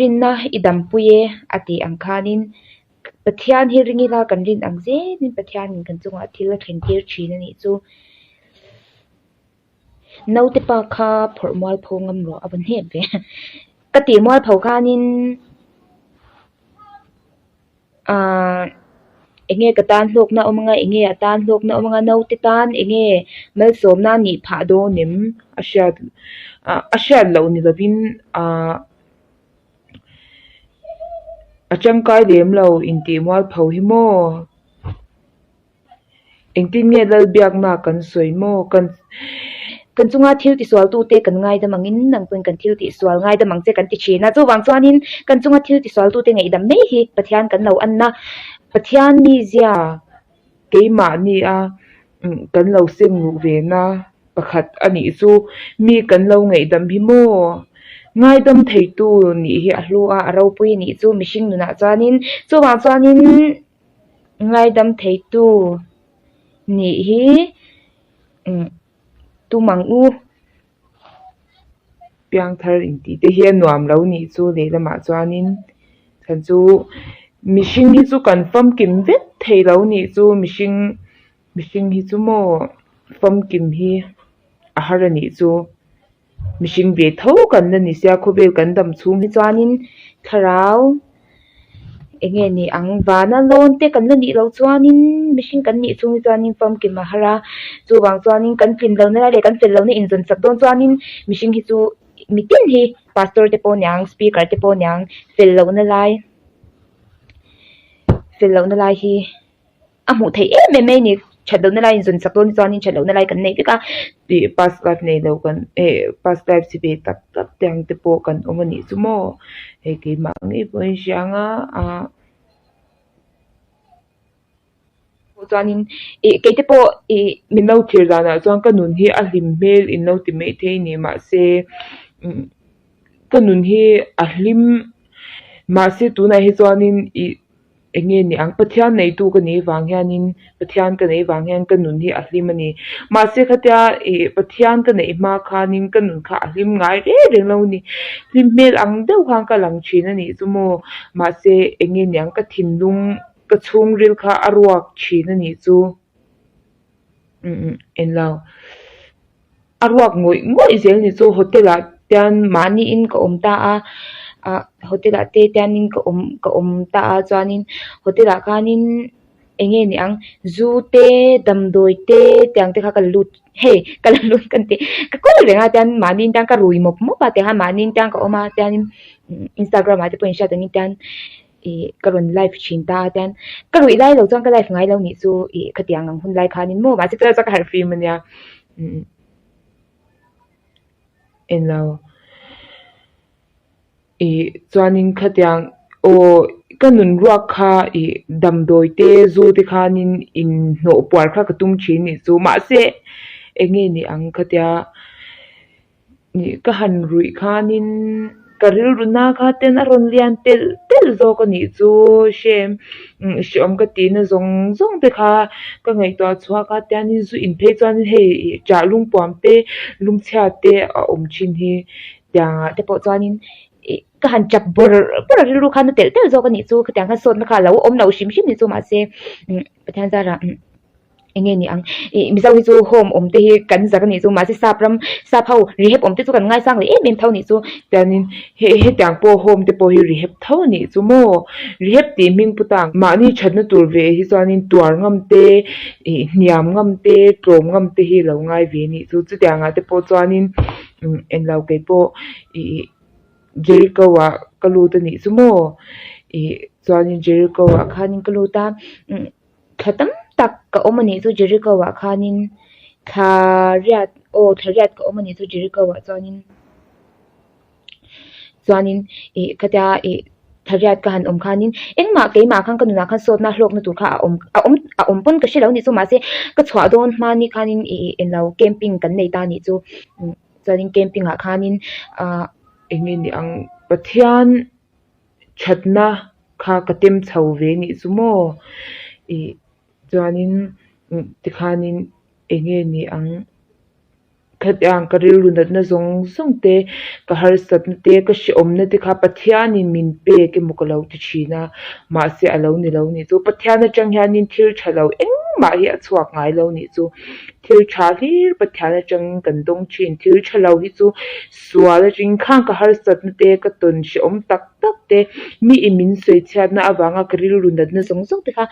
Rinna i dampui e a tih ang khanin Pathian hi ring ila kan rin ang zelin Pathianin kan chungah thil a thlen tir thin a nih chu. Naute pa kha phawrh mualpho ngam rawh a va hnep ve. Ka tih mualpho khanin Ahh enge ka tan hlawkna awm anga enge a tan hlawkna awm anga naute tan enge malsawmna a nih phah dawn em a hriat ah a hriat loh ni lovin ahh a tangkai lem lo intih mualpho hi maw. Engtin nge Lalbiakna kan sawi maw? Kan. Kan chunga thil tisualtute kan ngaidam angin nang pawhin kan thil tihsual ngaidam ang che kan ti thin a. Chuvang chuanin kan chunga thil tisualtute ngaihdam mai hi Pathian kan lo anna Pathian mizia keimahnia kan lo seng luh vena pakhat a nih chu mi kan lo ngaihdam hi maw? Ngaidam theitu nih hi a hlu a, a ropui nih chu mihring nunah chuanin chuvang chuanin Ngaidam theitu nih hi tum ang u. Piangthar intih te hi a nuam lo nih chu lehlamah chuanin chhan chu mihring hi chu kan famkim vek thei lo nih chu mihring mihring hi chu maw famkim hi a har a nih chu. Mihring ve tho kan la ni sia khawvel kan dam chhung hi chuanin thlarau eng nge ni ang vana lawn te kan la nih loh chuanin mihring kan nih chhung hi chuanin famkim a har a chuvang chuanin kan tlin lohna lai leh kan fel lohna inzawn chak dawn chuanin mihring hi chu mitin hi pastor te pawh niang speaker te pawh niang fel lohna lai fel lohna lai hi. A hmuh theih em em mai a ni. That lohna lai inzawn chak dawn chuanin that lohna lai kan nei vek a. Tih past life nei lo kan eh past life chi ve tak tak te ang te pawh kan awm a nih chu maw. Hei keimah ngei pawh in hria ang a ah. Chuanin ih kei te pawh ih. Min lo thlir danah chuan ka nun hi a hlim hmel in lo ti mai thei a ni mahse umm ka nun hi a hlim mahse tunah hi chuanin ih. Eng nge ni ang? Pathian neitu ka nih vang hianin, Pathian ka neih vang hian ka nun hi a hlim a ni. Mahse khatia ih Pathian ka neih hma khanin ka nun kha a hlim ngai reng reng lo a ni. Hlim hmel ang deuh khan ka lang thin a nih chu maw? Mahse eng nge ni ang? Ka thinlung, ka chhungril kha a ruak thin a nih chu. Umm englo. A ruak ngawih ngawih zel ni chu hotel ah tian mahniin ka awm ta a ah hotel ah te tianin ka awm ka awm ta a chuanin hotel ah khanin eng nge ni ang zu te damdawi te tiang te kha ka la lut hei ka la lut ka ti ka kawl reng a tian mahniin tian ka rui mawp mawp a tiang mahniin tian ka awm a tianin instagram ah te pawh inhriat angin tian. Ih ka rawn live thin ta a tian ka ruih lai lo chuan ka live ngai lo nih chu ih khatiang ang hun lai khanin maw mahse chuan ka harh fim ania umm englo ih chuanin khatiang aw ka nun ruak kha ih damdawi te zu te khanin inhnawh puar kha ka tum thin nih chu mahse eng nge ni ang khatia. Nih ka han ruih khanin ka rilru na kha ten a rawn lian telh telh zawk a nih chu hrem hreawm ka tihna zawng zawng te kha ka ngaihtuah chhuak a tiangin zu in phei chuan hei ih ṭah lungpuam te lungchhia te a awm thin hi tiangah te pawh chuanin ih ka han chap bawrh bawrh a rilru khan a telh telh zawk a nih chu khatiang khan sawtna kha a lo awm lo hrim hrim ni chu mahse Pathian zarah. Eng nge ni ang? Ih Mizo hi chu home awm te hi kan zak a nih chu mahse sap ram sap ho rehab awm te chu kan ngaisang leh em em tho nih chu. Tiangin he hetiang pawh home te pawh hi rehab tho a nih chu maw? Rehab tih hming pu tang mahni thatna tur ve hi chuanin tuar ngam te ih hniam ngam te tlawm ngam te hi lo ngai ve a nih chu. Chutiangah te pawh chuanin englo kei pawh ih Jericho ah ka lut a nih chu maw? Ih chuanin Jericho ah khanin ka lut a. Thla tam tak ka awm a nih chu Jericho ah khanin thla riat aw thla riat ka awm a nih chu Jericho ah chuanin chuanin ih khatia ih thla riat ka han awm khanin engmah keimah khan ka nunah khan sawtna hlawkna tur kha a awm a awm a awm pawn ka hre lo a nih chu mahse ka chhuah dawn hmani khanin ih englo camping kan nei ta a nih chu chuanin camping ah khanin ah. Eng nge ni ang Pathian. Thatna kha ka tem chho ve nih chu maw? Ih chuanin tikhanin eng nge ni ang? Khatiang ka rilru natna zawng zawng te, ka harsatna te, ka hrehawmna te kha Pathianin min pek emaw ka lo ti thin a, mahse a lo ni lo nih chu. Pathian atang hianin thil tha lo engmah hi a chhuak ngai lo nih chu. Thil tha hlir Pathian atangin kan dawng thin. Thil tha lo hi chu sual atangin khang ka harsatna te, ka tawn hrehawm tak tak te, mi in min sawi chhiatna avanga ka rilru natna zawng zawng te kha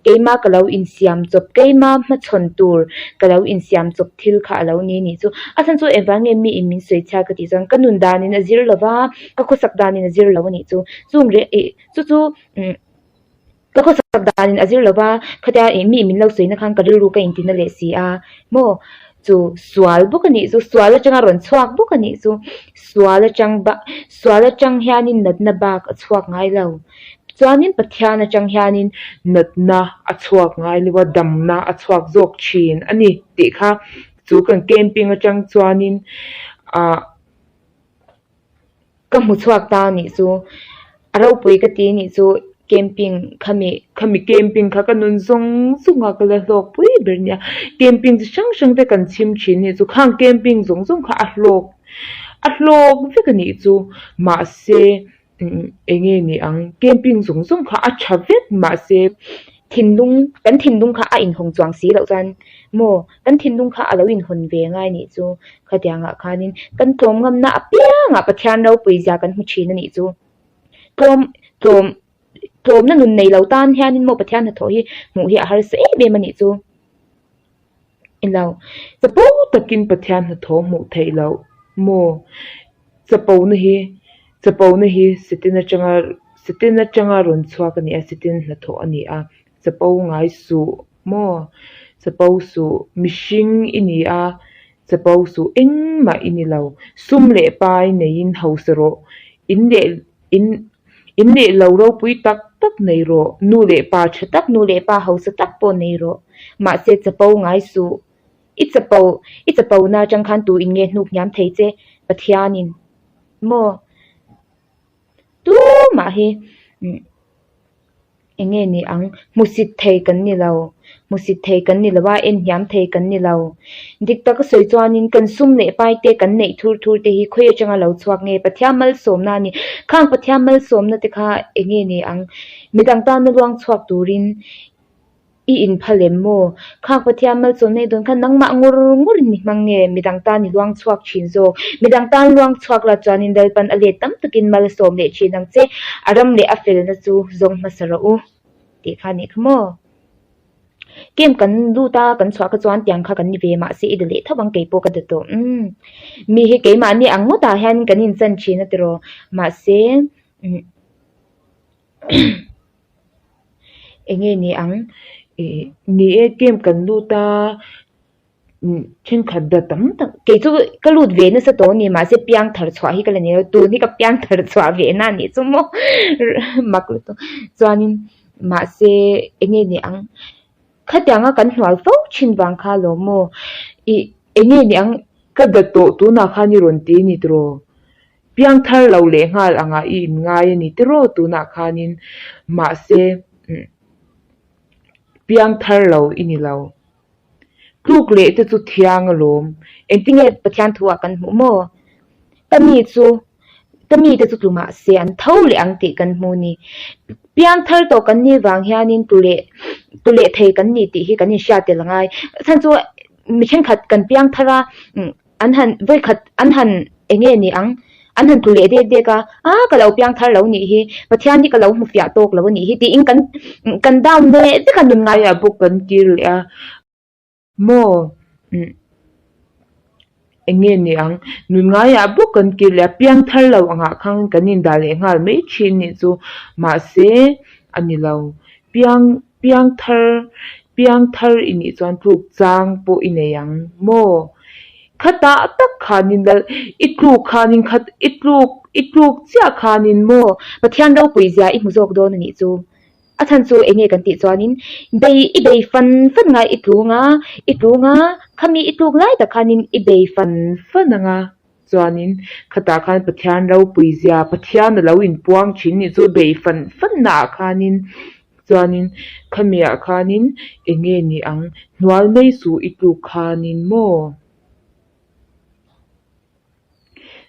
keima ka lo insiam chawp, keima hmachhawn tur ka lo insiam chawp thil kha a lo ni nih chu. A chhan chu engvang nge mi in min sawi chhiat ka tih chuan ka nun danin a zir lo va, ka khawsak danin a zir lo a nih chu. Chung reh ih chu chu umm ka khawsak danin a zir lo va, khatia ih mi min lo sawina khan ka rilru ka intina leh si a maw chu sual bawk a nih chu, sual atanga rawn chhuak bawk a nih chu. Sual atang bak sual atang hianin natna bak a chhuak ngai lo. Chuanin Pathian atang hianin natna a chhuak ngai lo a, damna a chhuak zawk thin a ni tih kha chu kan camping atang chuanin ah Ka hmu chhuak ta a nih chu, a ropui ka ti nih chu camping khami. Khami camping kha ka nun zawng zawng a ka la hlawk pui ber nia, camping chi hrang hrang te kan chhim thin nih chu khang camping zawng zawng kha a hlawk a hlawk vek a nih chu mahse Eng nge ni ang? Camping zawng zawng kha a tha vek mahse thinlung, kan thinlung kha a inhawng chuang si loh chuan maw kan thinlung kha a lo inhawn ve ngai nih chu khatiangah khanin kan tlawm ngamna apiangah Pathian ropui zia kan hmu thin a nih chu. Tlawm tlawm tlawmna nun nei lo tan hianin maw Pathian hnathawh hi hmuh hi a harsa em em a nih chu. Ilo chapo takin Pathian hnathawh hmuh theih loh maw? Chapona hi chapona hi Satan atanga Satan atanga rawn chhuak a ni a, Satan hnathawh a ni a, chapo ngai suh maw? Chapo suh mihring i ni a, chapo suh engmah i ni lo. Sum leh pai neiin hausa rawh, in leh in In leh lo ropui tak tak nei rawh, nu leh pa tha tak, nu leh pa hausa tak pawh nei rawh. Mahse chapo ngai suh. I chapo, i chapo na atang khan tu in nge hnuk hniam thei che? Pathianin. Maw? Tumah hi. Eng nge ni ang? Hmusit thei kan ni lo. Hmusit thei kan ni lo a, en hniam thei kan ni lo. Dik tak a sawi chuanin kan sum leh pai te, kan neih thur thur te hi khawi atanga lo chhuak nge? Pathian malsawmna a ni. Khang Pathian malsawmna te kha eng nge ni ang? Midang tana luang chhuak turin I inpha lem maw? Khak Pathian malsawmna i dawn khan nangmah ngur ngur in mi hmang nge? Midang tan i luang chhuak thin zawk. Midang tan luang chhuak la chuanin Lalpan a let tam takin mal a sawm leh thin ang che. A ram leh a felna chu zawng hmasa rawh u tih kha nih kha maw? Camp kan lut a, kan chhuah kha chuan tiang kha kan ni ve mahse i da leh tho ang keipawh ka da tawh. Umm mi hi keimahni ang ngawtah hian kan inchan thin a tiraw? Mahse umm. Eng nge ni ang? Ih ni e camp kan lut a thenkhat da tam tak kei chu ka lut ve nasa tawh a ni mahse piang thar chhuah hi ka la ni lo tun hi ka piang thar chhuah ve na anih chu maw mak lutuk chuanin mahse eng nge ni ang khatianga kan hnual fo thin vang kha lo maw ih eng nge ni ang ka da tawh tunah khan i rawn ti a ni tiraw Piangthar lo leh nghal angah i inngai a ni tiraw tunah khanin mahse piangthar lo i ni lo. Tluk leh te chu thiang alawm. Engtinge Pathian thu ah kan hmuh maw? Ka mi chu ka mi te chu tlu mahse an tho leh ang tih kan hmu ni. Piangthar tawh kan nih vang hianin tlu leh tlu leh thei kan ni tih hi kan inhriat tel angai. Chhan chu mi thenkhat kan piangthar a An han vawikhat an han eng nge ni ang? An han tlu leh dek dek a, a ka lo piang thar lo nih hi, Pathian hi ka lo hmu fiah tawk lo a nih hi tiin kan kan down leh vek a nun ngai. Aiah bawk kan kir leh a, maw eng nge ni ang? Nun ngaiah bawk kan kir leh a, piang thar lo angah khan kan indah leh nghal mai thin nih chu mahse a ni lo. Piang piang thar piang thar i nih chuan tluk chang pawh i nei ang maw? Khatah tak khanin lal i tluk khanin khat i tluk i tluk chiah khanin maw? Pathian ropui zia i hmu zawk dawn a nih chu. A chhan chu eng nge kan tih chuanin bei i bei fan fan ngai i tlung a, i tlung a, khami i tluk lai tak khanin i bei fan fan ang a. Chuanin khatah khan Pathian ropui zia, Pathian a lo inpuang thin nih chu bei fan fan naah khanin chuanin khamiah khanin eng nge ni ang hnual mai suh i tluk khanin maw?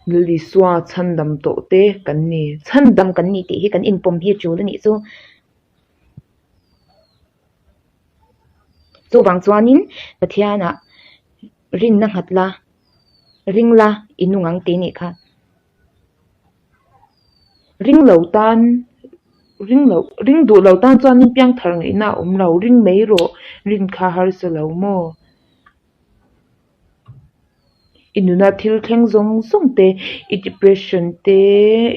Lal Isua chhandam tawh te kan ni. Chhandam kan ni tih hi kan inpawm hi tul a nih chu. Chuvang chuanin Pathianah rinna nghat la, ring la i nung ang tih a nih kha. Ring lo tan, ring lo, ring duh lo tan chuanin piangthar ngaihna a awm lo, ring mai rawh, rin kha harsa lo maw? I nuna thil thleng zawng zawng te, i depression te,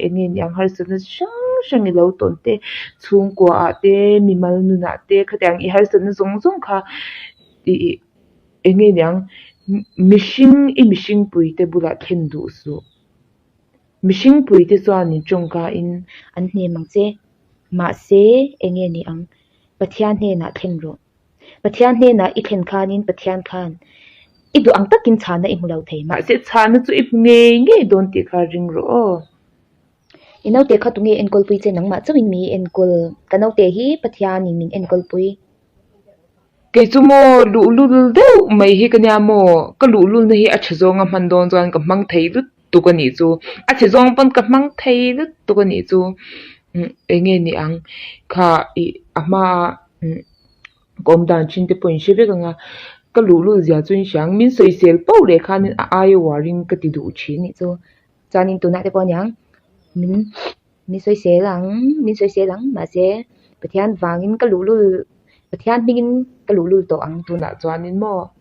eng nge niang harsatna chi hrang hrang i lo tawn te, chhungkua ah te, mimal nunah te khatiang i harsatna zawng zawng kha ih eng nge niang mihring i mihring pui te bulah thlen duh suh. Mihring pui te chuan in tawngka in. An hnem ang che. Mahse eng nge ni ang Pathian hnenah thlen rawh. Pathian hnenah i thlen khanin Pathian khan i duh ang takin chhana i hmu lo thei. Mahse chhana chu i hmu ngei ngei dawn tih kha ring rawh aw. I naute kha tunge enkawlpui che nangmah chauhin mi enkawl. Ka naute hi Pathianin min enkawlpui. Kei chu maw luhlul deuh mai hi ka nia maw, ka luhlulna hi a tha zawnga hman dawn chuan ka hmang thei lutuk a nih chu. A chhe zawng pawn ka hmang thei lutuk a nih chu. Eng nge ni ang kha ih a hmaa Ka awm dan thin te pawh in hre vek ang a, ka luhlul zia chu in hria ang, min sawisel poh leh khanin a aia uarin ka ti duh thin. Nih chu chuanin tunah te pawh aniang min min sawisel ang, min sawisel ang mahse Pathian vangin ka luhlul Pathian hmingin ka luhlul tawh ang. Tunah chuanin maw?